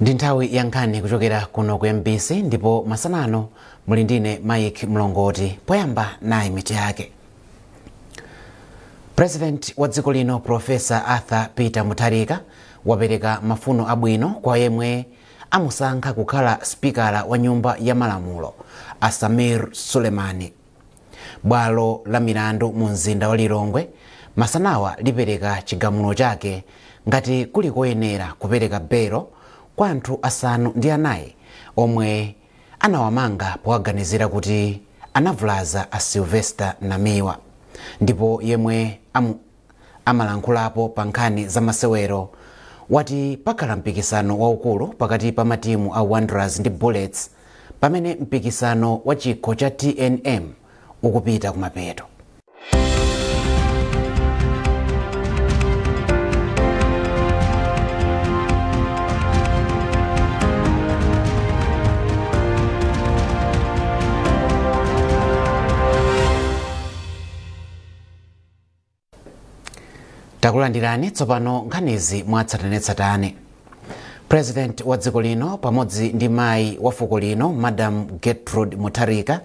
Ndi nthawi ya nkhani kuchokera kuno ku MBC, ndipo masanano muli ndine Mike Mlongoti. Poyamba nayi mitu yake. President wa dziko lino Professor Arthur Peter Mutharika wapereka mafuno abwino kwa yemwe amusankha kukhala spikala wa nyumba ya malamulo a Samir Sulemani. Bwalo la milandu mu mzinda wa Lilongwe masanawa lipereka chigamulo chake ngati kuli koyenera kupereka belo kwa anthu 9 omwe anawamanga powaganizira kuti anavulaza a Sylvester Namiwa. Ndipo yemwe amalankhulapo pa nkhani za masewero wati pakhala mpikisano waukulu pakati pa matimu a Wanderers ndi Bullets pamene mpikisano wa chikho cha TNM ukupita kumapeto. Takulandirani tsopano nkhanizi mwatsatanetsatane. President wa dziko lino pamodzi ndi mayi wa fuko lino Madam Gertrude Mutharika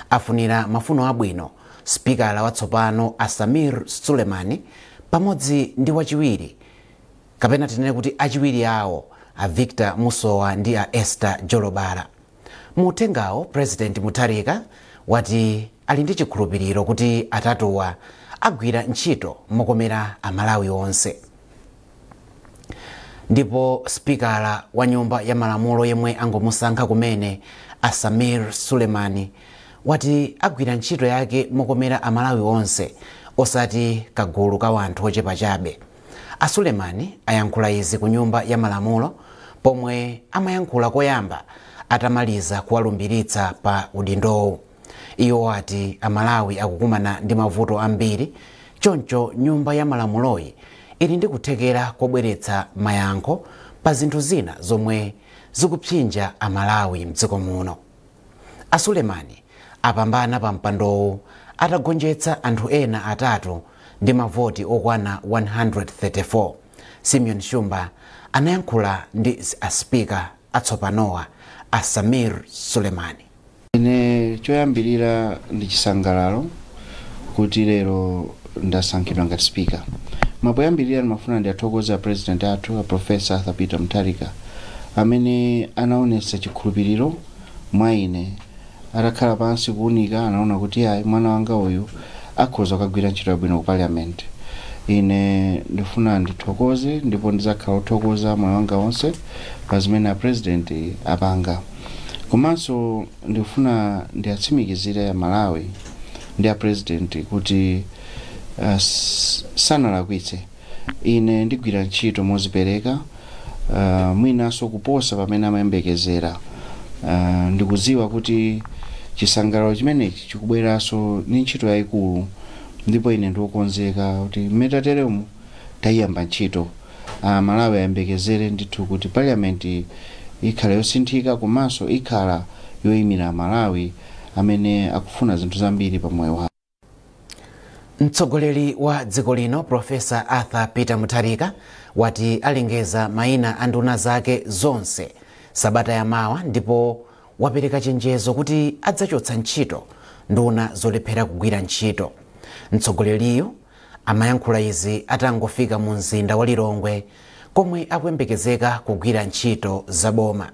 afunira mafuno abwino spikala watsopano a Samir Sulemani pamodzi ndi wachiwiri, kapena tinene kuti achiwiri awo a Victor Musowa ndi a Esther Jolobala. Muuthengawo President Mutharika wati ali ndi chikhulupiriro kuti atatuwa agwira ntchito mokomera amalawi onse. Ndipo spikala wa nyumba ya malamulo yemwe angomusankha kumene a Samir Sulemani wati agwira ntchito yake mokomera amalawi onse osati kagulu ka wanthu ochepa chabe. A Sulemani ayankhula izi ku nyumba ya malamulo pomwe amayankhula koyamba atamaliza kuwalumbiritsa pa udindowu. Iwo ati amalawi akukumana ndi mavuto ambiri, choncho nyumba ya malamuloyi ili ndi kuthekera kobweretsa mayankho pa zinthu zina zomwe zikupsinja amalawi mdziko muno. A Sulemani apambana pa mpandowu atagonjetsa anthu ena atatu ndi mavoti okwana 134. Simeon Shumba anayankhula ndi a spika atsopanowa a Samir Sulemani. Ine choyambirira ndi chisangalalo kuti lero ndasankhidwa ngati speaker. Mapoyambirira ndimafuna ndiyathokoza president athu a Professor Arthur Peter Mutharika amene anaonetsa chikhulupiriro mwa ine. Atakhala pansi kuunika anaona kuti ayi, mwana wanga uyu akhoza kukagwira ntchito yabwino ku parliament. Ine ndifuna ndithokoze ndipo ndidzakhala othokoza moyo wanga wonse pa zimene a president apanga. Komanso ndifuna ndiyatsimikizire Malawi ndi a president kuti sanalakwitse. Ine ndigwira ntchito mozipereka, mwinanso kuposa pamene amayembekezera. Ndikudziwa kuti chisangalalo chimenechi chikubweranso ndi ntchito yayikulu, ndipo ine ndikukonzeka kuti mmene tateremo tayiyamba ntchito. Malawi ayembekezere ndithu kuti parliament ikhala yosinthika komanso ikhala yoyimira Malawi amene akufuna zinthu zambiri pa moyo wawo. Mtsogoleri wa dziko lino Professor Arthur Peter Mutharika wati alengeza mayina a nduna zake zonse sabata yamawa, ndipo wapereka chenjezo kuti adzachotsa ntchito nduna zolephera kugwira ntchito. Mtsogoleriyo amayankhula izi atangofika mu mzinda wa Lilongwe komwe akuyembekezeka kugwira ntchito zaboma.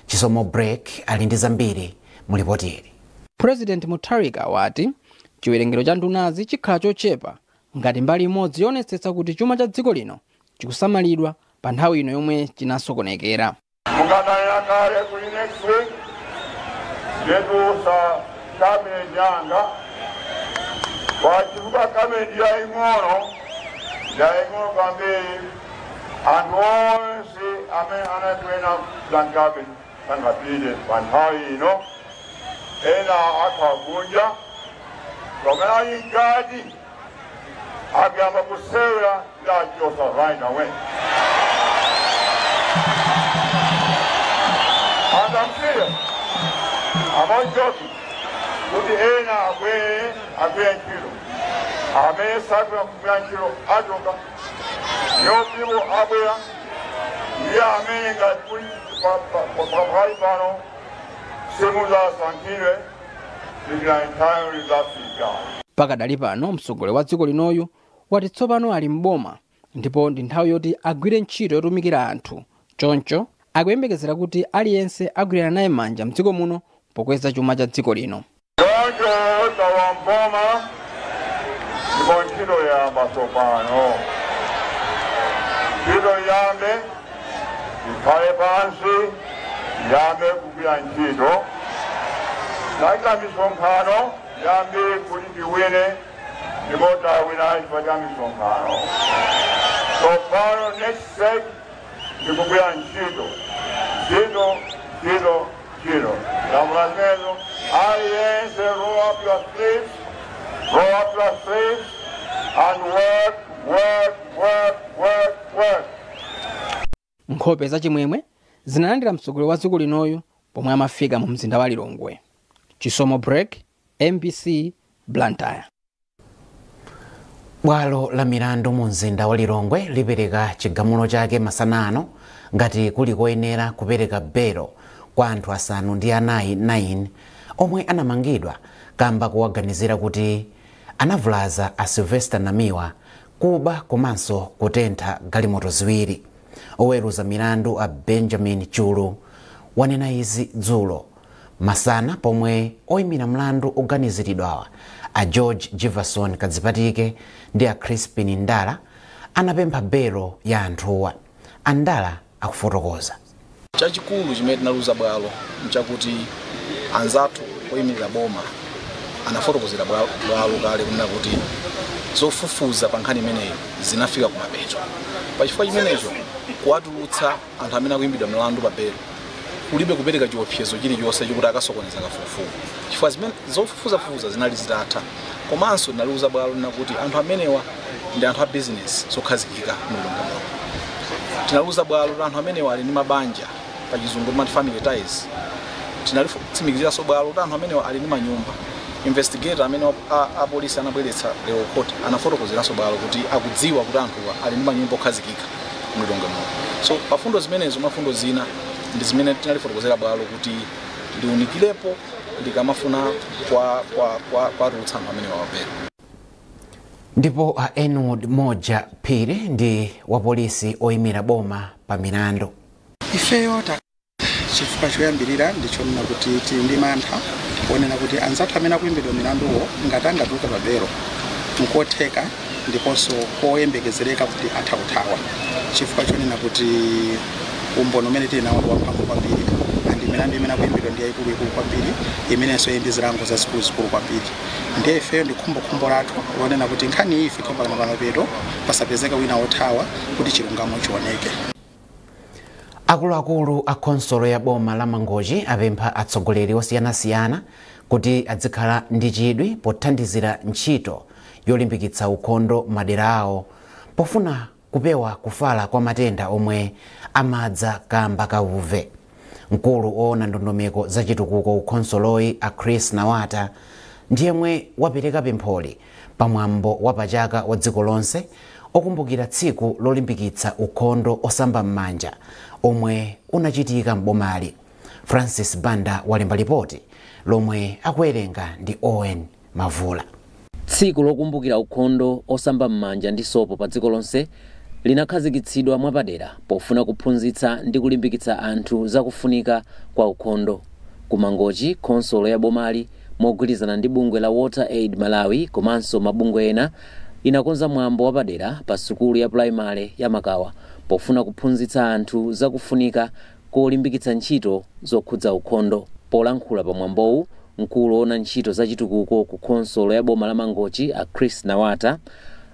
Chisomo Break ali ndi zambiri mu ripoti ili. President Mutharika wati chiwerengero cha ndunazi chikhala chochepa ngati mbali imodzi yoonetsetsa kuti chuma cha dziko lino chikusamalidwa pa nthawi ino yomwe chinasokonekera. Munganayira kale kuli next week nditusa cabinet yanga wachifukwa cabinet yaying'ono yaying'ono kwambiri. Anthu onse amene anatwena plankabe sangapite pa nthawi ino, ena akhakunja pamene ali mkati akuyamba kusewera ndachosa right away. And I'm serious. I'm not joking. Kuti ena abwere agwire ntchito, amene sakufuna kugwira ntchito achoka. New people abwera. Ndiye amene ngati kuli pakali pano simuzasankhidwe, dikirani nthawi lizafika. Pakadali pano mtsogoleri wa dziko linoyu wati tsopano ali mboma ndipo ndi nthawi yoti agwire ntchito yotumikira anthu. Choncho akuyembekezera kuti aliyense agwirana naye manja mdziko muno pokweza chuma cha dziko lino. Choncho tawa mboma ndipo ntchito yamba tsopano. Ntchito yambe, ikhale pansi, yambe kugwira ntchito. Tachita misonkhano yambiri kuti tiwine, ndipo tawina chifukwa cha misonkhano. Tsopano next step ndikugwira ntchito, ntchito, ntchito, ntchito. Lamula zimenezo, aliyense roll up your sleeves, roll up your sleeves and work, work, work, work, work. Nkhope zachimwemwe zinalandira mtsogoleri wa dziko linoyu pomwe amafika mu mzinda wa Lilongwe. Chisomo Break, MBC, Blantyre. Bwalo la milandu mu mzinda wa Lilongwe lipereka chigamulo chake masana ano ngati kuli koyenera kupereka belo kwa anthu 4 9 omwe anamangidwa kamba kuwaganizira kuti anavulaza a Sylvester Namiwa, kuba komanso kutentha galimoto ziwiri. Oweruza milandu a Benjamin Chulu wanena izi dzulo masana pomwe oyimira mlandu oganiziridwawa a George Jefferson Kadzipatike ndi a Crispin Ndala anapempha belo ya anthuwa. Andala akufotokoza. Chachikulu chimene tinaluza bwalo nchakuti anzathu oyimirira boma anafotokozera bwalo kale kunena kuti zofufuza pa nkhani imeneyi zinafika kumapeto. Pachifukwa chimenecho, kuwatulutsa anthu amene akuyimbidwa mlandu pa belo kulibe kupereka chiopsezo chilichonse chokuti akasokoneza kafukufuku, chifukwa zimene zofufuzafufuza zinali zitatha. Komanso tinaliuza bwalo lina kuti anthu amenewa ndi anthu a business zokhazikika mu Lilongwe muno. Tinaliuza bwalo kuti anthu amenewa ali ndi mabanja, pa Chizungu timati family ties. Tinalitsimikiziranso bwalo kuti anthu amenewa ali ndi manyumba. Investigator amene apolisi anabweretsa lero court anafotokozeranso bwalo kuti akudziwa kuti anthuwa ali ndi manyumba okhazikika mu Lilongwe muno. So pafundo zimenezo, mafundo zina ndi zimene tinalifotokozera bwalo kuti liunikirepo likamafuna kwatulutsa anthu amenewa pa belo. Ndipo a Enwood Moja Phiri ndi wapolisi oyimira boma pa milandu. Ifeyo chifukwa choyambirira ndichonena kuti tili ndi mantha onena kuti anzathu amene akuimbidwa milanduwo ngati angatuluke pa belo, nkotheka ndiponso koyembekezereka kuti atha kuthawa, chifukwa chonena kuti umboni umene tili nawo ndi wamphamvu kwambiri and milandu imene akuimbidwa ndi yayikuluikulu kwambiri, imenenso ili ndi zilango zazikuluzikulu kwambiri. Ndiye ifeyo ndi khumbokhumbo lathu lonena kuti nkhani iyi ifike mpaka pamapeto, pasapezeke wina wothawa, kuti chilungamo chioneke. Akuluakulu a khonsolo ya boma la Mangochi apempha atsogoleri osiyanasiyana kuti adzikhala ndi chidwi pothandizira ntchito yolimbikitsa ukhondo madera awo pofuna kupewa kufala kwa matenda omwe amadza kamba kauve. Mkulu oona ndondomeko zachitukuko kukhonsoloyi a Chris Nawata ndiyemwe wapereka pempholi pamwambo wapachaka wa dziko lonse okumbukira tsiku lolimbikitsa ukhondo osamba m'manja omwe unachitika m'bomali. Francis Banda walemba lipoti lomwe akuwerenga ndi Owen Mavula. Tsiku lokumbukira ukhondo osamba m'manja ndi sopo pa dziko lonse linakhazikitsidwa mwapadera pofuna kuphunzitsa ndi kulimbikitsa anthu zakufunika kwa ukhondo. Ku Mangochi, khonsolo ya bomali mogwirizana ndi bungwe la Water Aid Malawi komanso mabungwe ena inakonza mwambo wapadera pa sukulu ya pulaimale ya Makawa pofuna kuphunzitsa anthu zakufunika kolimbikitsa ntchito zokhudza ukhondo. Polankhula pa mwambowu, mkulu woona ntchito zachitukuko ku khonsolo ya boma la Mangochi a Chris Nawata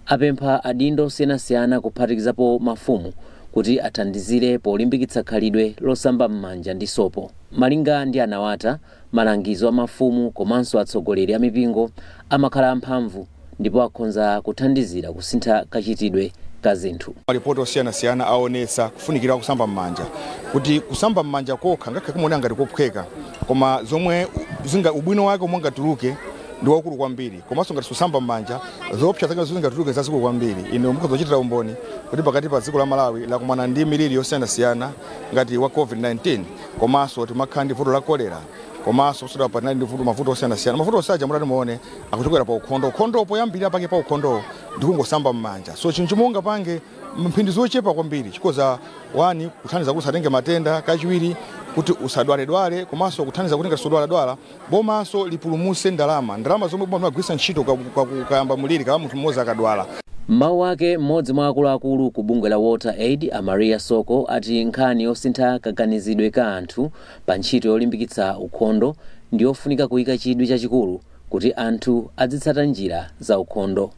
apempha adindo osiyanasiyana kuphatikizapo mafumu kuti athandizire polimbikitsa khalidwe losamba m'manja ndi sopo. Malinga ndi Anawata, malangizo a mafumu komanso atsogoleri a mipingo amakhala amphamvu ndipo akhonza kuthandizira kusintha kachitidwe ka zinthu. Malipoti osiyanasiyana aonetsa kufunikira kusamba m'manja, kuti kusamba m'manja kokha ngakhale kumaoneka ngati kophweka, koma zomwe zinga ubwino wake omwe ungatuluke ndi waukulu kwambiri, komanso ngati susamba m'manja zoopsa zake zingatuluke zazikulu kwambiri. Ine mukhoza umboni kuti pakati pa dziko la Malawi lakumana ndi miliri yosiyanasiyana ngati wa COVID-19, komanso timakhala ndi vuto la kolera, komanso kusada panali ndi vuto mavuto osiyanasiyana. Mavuto osaja mutati muone akuchokera pa ukhondo. Ukhondo poyambirira pake pa ukhondo ndi kungosamba m'manja. So chinthu chomwe ungapange mphindi zochepa kwambiri chikoza wani kuthandiza kuti usatenge matenda, kachiwiri kuti usadwaledwale, komanso kuthandiza kuti ngati sudwaladwala bomanso lipulumutse ndalama zomwe boma limagwiritsa ntchito kukayamba muliri kama munthu mmodzi akadwala. Mawu ake mmodzi mwa akuluakulu ku bungwe la Water Aid a Maria Soko ati nkhani yosintha kaganizidwe ka anthu pa ntchito yolimbikitsa ukhondo ndi yofunika kuyika chidwi chachikulu kuti anthu azitsata njira za ukhondo.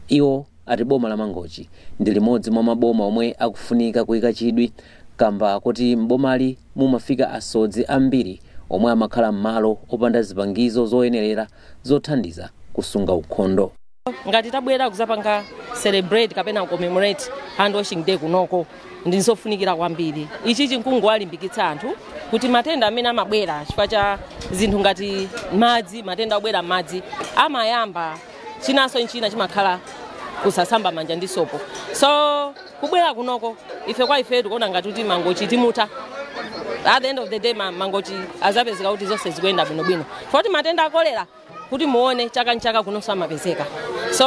Iwo ati boma la Mangochi ndi limodzi mwa maboma omwe akufunika kuyika chidwi kamba kuti m'bomali mumafika asodzi ambiri omwe amakhala m'malo opanda zipangizo zoyenerera zothandiza kusunga ukhondo. Ngati tabwera kuzapanga celebrate kapena commemorate hand washing day kunoko ndizofunikira kwambiri. Ichi chinkungu alimbikitsa anthu kuti matenda amene amabwera chifukwa cha zinthu ngati madzi, matenda obwera madzi amayamba chinanso nchina chimakhala kusasamba manja ndi sopo. So kubwera kunoko ife kwa ife tikuona ngati kuti Mangochi timuta. At the end of the day Mangochi azapezeka kuti zonse zikuyenda bwinobwino. Foti matenda akolera kuti muone chaka nchaka kunonso amapezeka. So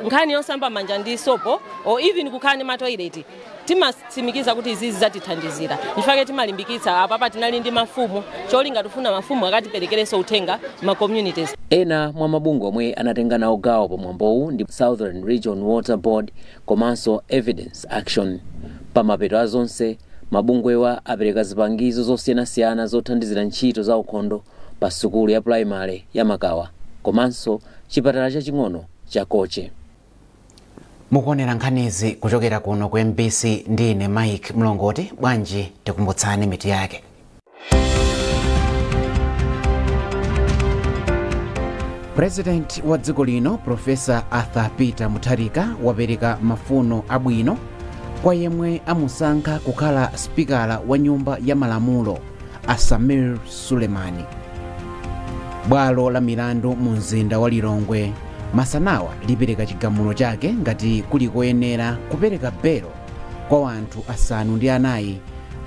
nkhani yosamba manja ndi sopo or even kukhala ndi matoilet timatsimikiza kuti izizi zatithandizira. Nchifukwa timalimbikitsa apapa tinali ndi mafumu, cholinga tifuna mafumu akatiperekerenso uthenga ma communities. Ena mwa mabungwe omwe anatenga nawo gawo pamwambowu ndi Southern Region Water Board komanso Evidence Action. Pamapeto a zonse mabungwewa apereka zipangizo zosiyanasiyana zothandizira ntchito za ukhondo pa sukulu ya primary ya Makawa komanso chipatala chaching'ono cha Koche. Mukuonera nkhanizi kuchokera kuno ku MBC ndine Mike Mlongoti. Bwanji tikumbutsani mitu yake. President wa dziko lino Professor Arthur Peter Mutharika wapereka mafuno abwino kwa yemwe amusankha kukhala spikala wa nyumba ya malamulo a Samir Sulemani. Bwalo la milandu mu mzinda wa Lilongwe masanawa lipereka chigamulo chake ngati kuli koyenera kupereka belo kwa anthu 9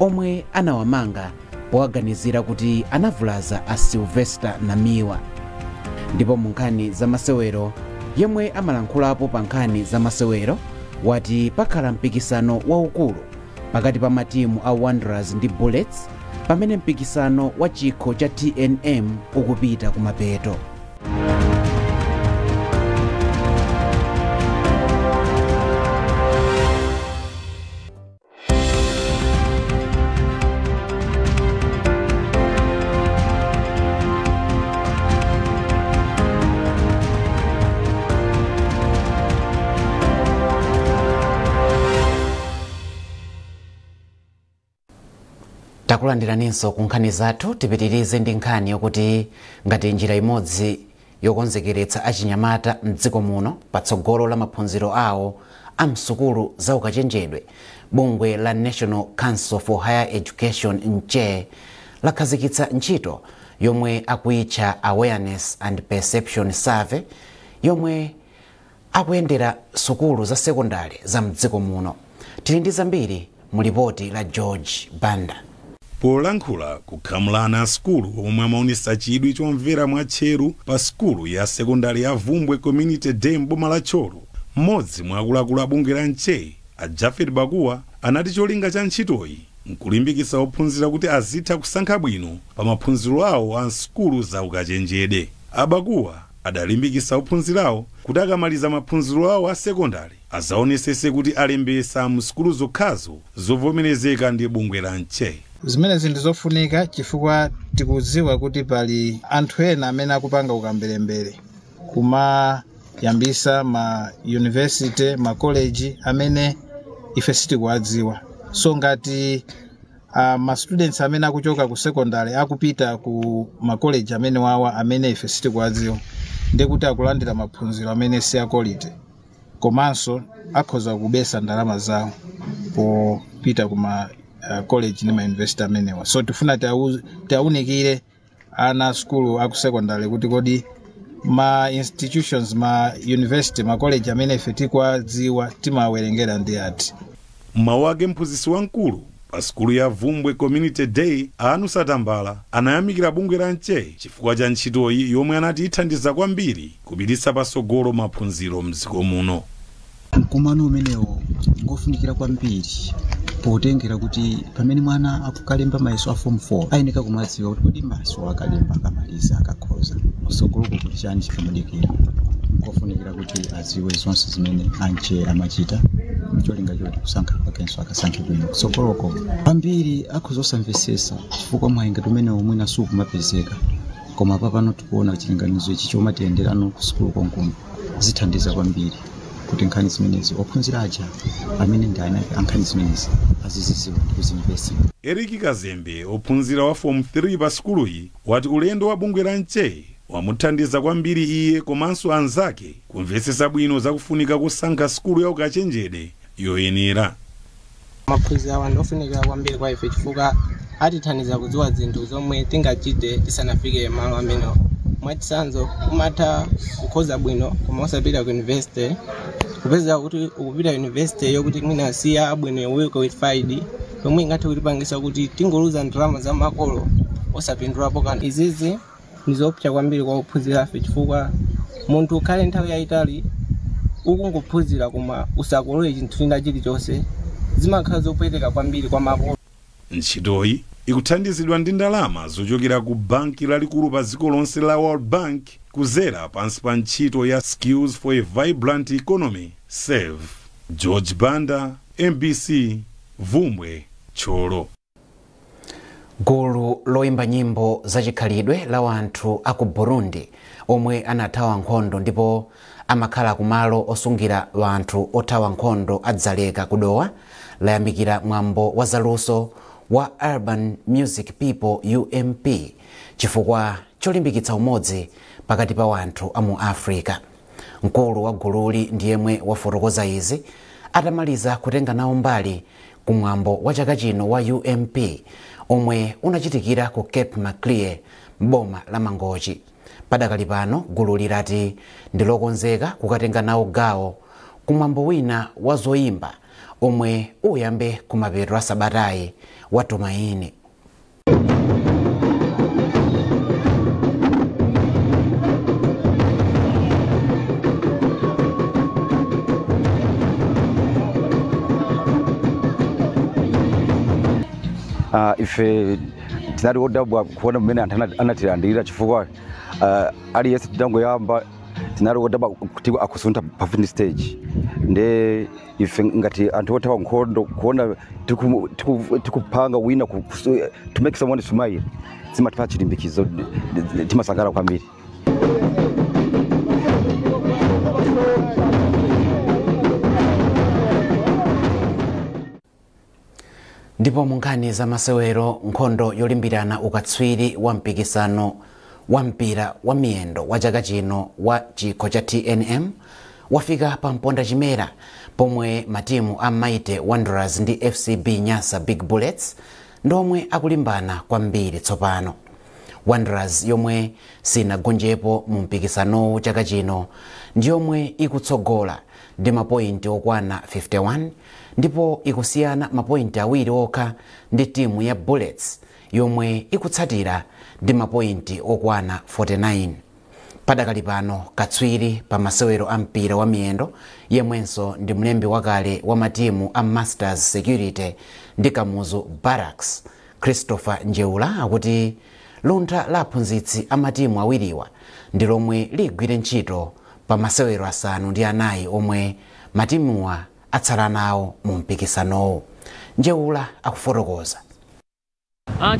omwe anawamanga powaganizira kuti anavulaza a Sylvester Namiwa. Ndipo mu nkhani za masewero, yemwe amalankhulapo pa nkhani za masewero wati pakhala mpikisano waukulu pakati pa matimu a Wanderers ndi Bullets pamene mpikisano wa chikho cha TNM ukupita kumapeto. Takulandiraninso ku nkhani zathu. Tipitirize ndi nkhani yokuti ngati njira imodzi yokonzekeretsa achinyamata mdziko muno patsogolo la maphunziro awo a msukulu za ukachenjedwe, bungwe la National Council for Higher Education NCHE lakhazikitsa ntchito yomwe akuyitcha Awareness and Perception Survey yomwe akuyendera sukulu za sekondari za mdziko muno. Tili ndi zambiri mu lipoti la George Banda. Polankhula kukhamulana a sukulu omwe amaonesa chidwi chomvera mwatcheru pa sukulu ya sekondari ya Vumbwe Community Day m'boma la Thyolo, mmodzi mwa akuluakulu a bungwe la NCHE a Jafet Bakuwa anati cholinga cha ntchitoyi nkulimbikitsa ophunzira kuti azitha kusankha bwino pa maphunziro awo a sukulu za ukachenjede. Abakuwa adalimbikitsa ophunzirawo kuti akamaliza maphunziro awo a sekondari azaonesese kuti alembesa mu sukulu zokhazo zovomerezeka ndi bungwe la NCHE. Zimenezi ndizofunika chifukwa tikudziwa kuti pali anthu ena amene akupanga ukamberembere kumayambisa ma university, ma college amene ife sitikuwadziwa. So ngati ma students amene akuchoka ku secondary akupita ku ma college amene wawa amene ife sitikuwadziwa, ndikuti akulandira maphunziro amene si a quality, komanso akhoza kubesa ndalama zawo popita ku ma college ndi ma university amenewa. So tifuna tiawunikire ana skulu aku secondary kuti kodi Ma institutions, ma university, ma college amene ife tikuwadziwa timawerengera ndi ati? Mmawu ake, mphunzitsi wamkulu pa sukulu ya Vumbwe Community Day, Anusa Tambala, anayamikira bungwe la NCHE chifukwa cha ntchitoyi yomwe anati ithandiza kwambiri kupititsa patsogolo maphunziro mdziko muno. Mkumano umenewo ngofunikira kwambiri potengera kuti pamene mwana akukalemba mayeso a Form 4 ayeneka kumadziwa kuti kodi mayeso akalemba, akamaliza, akakhoza, kusogoloko kuti chani chikamudikira. Nkofunikira kuti adziwe zonse zimene a NCHE amachita, cholinga choti kusankha kwakenso akasankhe bwino kusogoloko. Ambiri akhoza osamvesesa chifukwa mwayi ngati umenewo mwina sukumapezeka, koma papano tikuona chilinganizo ichi chomatiyenderano ku sukulu konkuno zithandiza kwambiri kuti nkhani zimenezi ophunzira aja amene ndi ana ankhani zimenezi aziziziwa ndi kuzimvesa. Eriki Kazembe, ophunzira wa Form 3 pa sukuluyi, wati ulendo wa bungwe la NCHE wamuthandiza kwambiri iye komanso anzake kumvetsetsa bwino zakufunika kusankha sukulu ya ukachenjede yoyenera. Maphunziro awa ndiofunikira kwambiri kwa ife chifukwa atithandiza kudziwa zinthu zomwe tingachite tisanafike malo amenewo. Mwachitsanzo, umatha kukhoza bwino koma usapita ku university, kupeza kuti ukupita university yokuti mwina siya abwino, well qualified, yomwe ingathe kutipangisa kuti tingoluza ndalama za makolo osapindulapo kanthu. Izizi ndi zoopsa kwambiri kwa ophunzira afe chifukwa munthu ukhale nthawi yayitali ukungophunzira koma usakolole chinthu china chilichonse, zimakhala zopweteka kwambiri kwa makolo. Ntchitoyi ikuthandizidwa ndi ndalama zochokera ku banki lalikulu pa dziko lonse la World Bank kuzera pansi pa ntchito ya Skills for a Vibrant Economy, SAVE. George Banda, MBC, Vumbwe, Thyolo. Gulu loyimba nyimbo zachikhalidwe la wanthu aku Burundi omwe anathawa nkhondo ndipo amakhala kumalo osungira wanthu othawa nkhondo adzaleka kudowa layamikira mwambo wa zaluso wa Urban Music People, UMP, chifukwa cholimbikitsa umodzi pakati pa wanthu amu Africa. Mkulu wa gululi ndi yemwe wafotokoza izi atamaliza kutenga nawo mbali kumwambo wa chaka chino wa UMP omwe unachitikira ku Cape Maclear m'boma la Mangochi. Padakali pano gulu lirati ndilokonzeka kukatenga nawo gawo kumwambo wina wa zoyimba omwe uyambe kumapeto a sabatayi wa Tumaini. Ife tinali wodabwa kuona mmene anthu anatilandira chifukwa aliyense titangoyamba tinali wodabwa kuti akusuntha pa stage. Nde ife ngati anthu othawa nkhondo kuona tikupanga wina to make someone smile zimatipatsa chilimbikizo, timasangalala kwambiri. Ndipo mu nkhani za masewero, nkhondo yolimbirana ukatswiri wa mpikisano wa mpira wa miyendo wa chaka chino wa chikho cha TNM wafika pa mponda chimera pomwe matimu a Mighty Wanderers ndi FCB Nyasa Big Bullets ndomwe akulimbana kwambiri tsopano. Wanderers, yomwe sinagonjepo mu mpikisanowu chaka chino, ndi yomwe ikutsogola ndi mapointi okwana 51 ndipo ikusiyana mapointi 2 okha ndi timu ya Bullets yomwe ikutsatira ndi mapointi okwana 49. Padakali pano katswiri pa masewero a mpira wa miyendo yemwenso ndi mlembi wakale wa matimu a Masters Security ndi Kamuzu Barracks, Christopher Njeula, akuti luntha la aphunzitsi a matimu awiriwa ndi lomwe ligwire ntchito pa masewero 9 omwe matimuwa atsala nawo mu mpikisanowu. Njeula akufotokoza.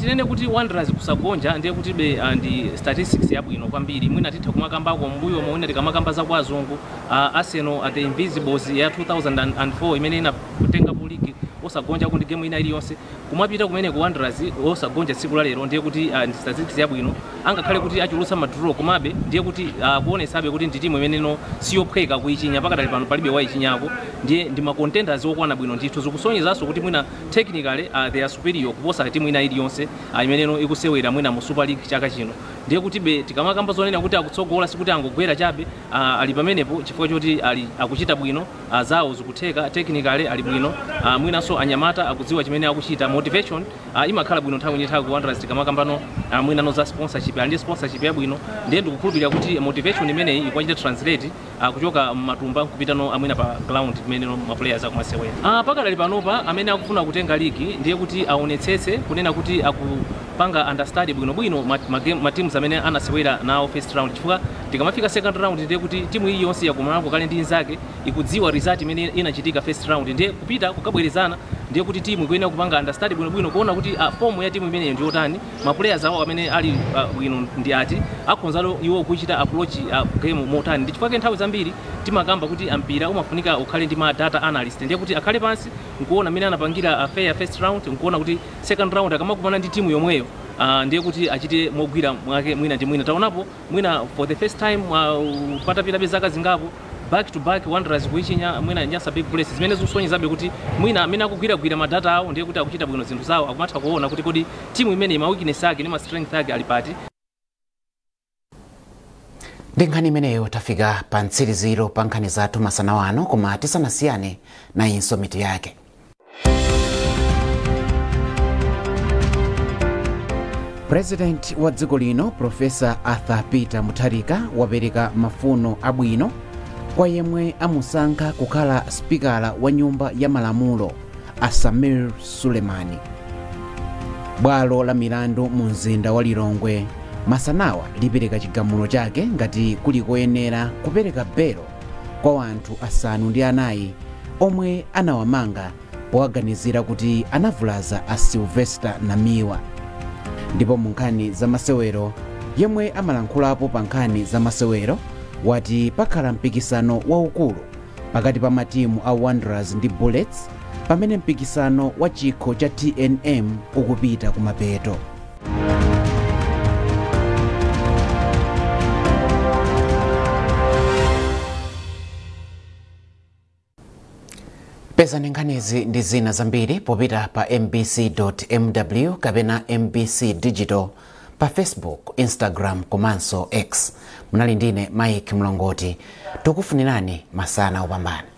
Tinene kuti Wanderers kusagonja ndiye kuti be ndi statistics yabwino kwambiri. Mwina titha kumakambako mbuyo mwina tikamakamba za kwa azungu, Arsenal at the Invisibles ya 2004 imene inakutengapo league osagonja ndi game ina iliyonse. Kumapita kumene ku Wanderers osagonja tsiku la lero, ndiye kuti ndi statistics yabwino. Angakhale kuti achulutsa ma draw, komabe ndiye kuti kuonesabe kuti ndi timu imeneno siyophweka kuichinya. Pakadali pano palibe wayichinyako, ndiye ndi ma contenders okwana bwino ndithu. Zikusonyezanso kuti mwina technically they are superior kuposa timu ina iliyonse imeneno ikusewera mwina mu Super League chaka chino. Ndiye kuti be tikamakamba zonena kuti akutsogola, sikuti angogwera chabe. Ali pamenepo chifukwa choti ali akuchita bwino, zawo zikutheka, technically ali bwino, mwinanso anyamata akudziwa chimene akuchita. Motivation imakhala bwino nthawi ndi nthawi ku Wanderers. Tikamakambano mwinano za sponsorship, ali ndi sponsorship yabwino, ndiye ndikukhulupirira kuti motivation imeneyi ikuchita translate kuchoka mmatumba kupitano amwina pa ground kumene ma players akumasewera. Pakadali panopa amene akufuna kutenga ligi ndiye kuti aonetsetse kunena kuti akupanga understudy bwinobwino ma teams amene anasewera nawo first round, chifukwa tikamafika second round ndiye kuti timu iliyonse yakumanako kale ndi inzake, ikudziwa result imene inachitika first round. Ndiye kupita kukabwerezana, ndiye kuti timu ikuyenera kupanga understudy bwinobwino, kuona kuti form ya timu imeneyo ndiyotani, ma players awo amene ali bwino ndi ati, akhonzalo iwo kuchita approach game motani. Ndi chifukwa nthawi zambiri timakamba kuti ampira umafunika ukhale ndi ma data analyst. Ndiye kuti akhale pansi nkuona amene anapangira fair first round, nkuona kuti second round akamakumana ndi timu yomweyo, ndiye kuti achite mogwira mwake mwina ndi mwina. Taonapo mwina for the first time patapitabe zaka zingapo, back to back Wanderers kuichinya mwina Nyasa Big Bullets, zimene zikusonyezabe kuti mwina amene akugwiragwira ma data awo ndiye kuti akuchita bwino zinthu zawo, akumatha kuona kuti kodi timu imene ma weakness ake ndi ma strength ake ali pati. Ndi nkhani imeneyo tafika pa mtsiriziro pa nkhani zathu masana wano, koma tisanasiyane, nayinso mitu yake. President wa dziko lino, Profesa Arthur Peter Mutharika, wapereka mafuno abwino kwa yemwe amusankha kukhala spikala wa nyumba ya malamulo, a Samir Sulemani. Bwalo la milandu mu mzinda wa Lilongwe masanawa lipereka chigamulo chake ngati kuli koyenera kupereka belo kwa anthu 9 omwe anawamanga powaganizira kuti anavulaza a Sylvester Namiwa. Ndipo mu nkhani za masewero, yemwe amalankhulapo pa nkhani za masewero wati pakhala mpikisano waukulu pakati pa matimu a Wanderers ndi Bullets pamene mpikisano wa chikho cha TNM ukupita kumapeto. Pezani nkhanizi ndi zina zambiri popita pa mbc.mw kapena MBC Digital pa Facebook, Instagram komanso X. Munali ndine Mike Mlongoti, tikufunirani masana opambana.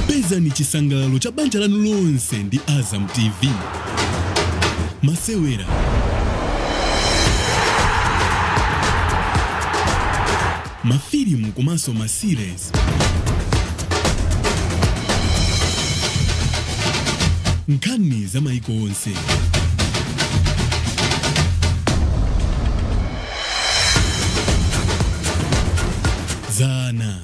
Pezani chisangalalo cha banja lanu lonse ndi Azam TV. Masewera, mafilimu komanso ma series, nkhani za maiko onse, za ana,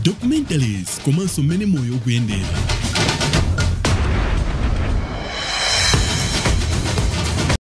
documentaries komanso mmene moyo ukuyendera.